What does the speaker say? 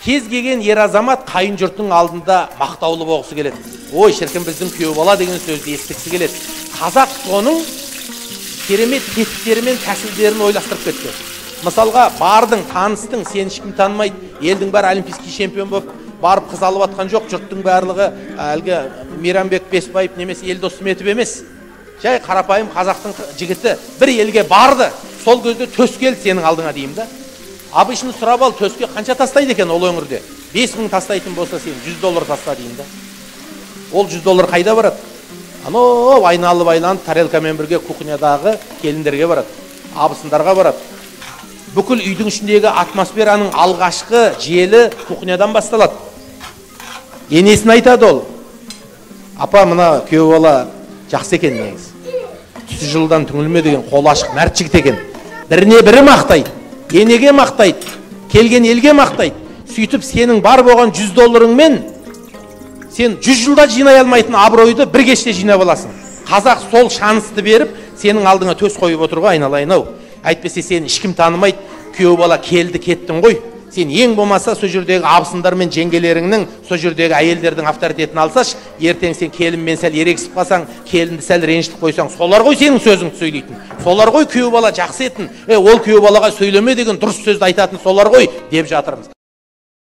Кез келген ер азамат қайын жұрттың алдында мақтаулы болғысы келеді. Ой, шіркін, біздің күйеу бала деген сөзді естігісі келеді. Қазақ соның керемет тетіктері мен тәсілдерін ойластырып кетті. Мысалға, бардың, таныстың, сені ешкім танымайды, елдің бәрі олимпийский чемпион болып барып қыз алып атқан жоқ, жұрттың барлығы әлгі Мейрамбек Бесбаев немесе Елдос Сметов емес. Жай қарапайым қазақтың жігіті бір елге барды, сол кезде төс келді сенің алдыңа деймін да. Обычно сұрап ал, төске қанша тастайды екен ол өңірде? 5000 тастайтын болса, сен 100 доллар таста деймін да. Ол 100 доллар қайда барады? Анау айналып айланып тарелкамен бірге кухнядағы келіндерге барады, абысындарға барады. Бүкіл үйдің ішіндегі атмосфераның алғашқы желі кухнядан басталады. Енесін айтады ол. Апа, мына күйеу бала жақсы екен негізі. Түсі жылдан түңілме деген қолы ашық мәрт жігіт екен. Біріне бірі мақтайды, енеге мақтайды, келген елге мақтайды. Сөйтіп сенің бар болған 100 долларыңмен сен 100 жылда жинай алмайтын абыройды бір кеште жинап аласың. Қазақ сол шансты беріп, сенің алдыңа төс қойып отыр ғой, айналайын ау. Әйтпесе сені ешкім танымайды, күйеу бала келді кеттің ғой. Сен ең болмаса сол жердегі абысындар мен жеңгелеріңнің, сол жердегі әйелдердің авторитетін алсашы, ертең сен келінмен сәл ерегісіп қалсаң, келінді сәл ренжітіп қойсаң, солар ғой сенің сөзіңді сөйлейтін. Солар ғой күйеу бала жақсы етін, ол күйеу балаға сөйлеме деген дұрыс сөзді айтатын солар ғой деп жатырмыз.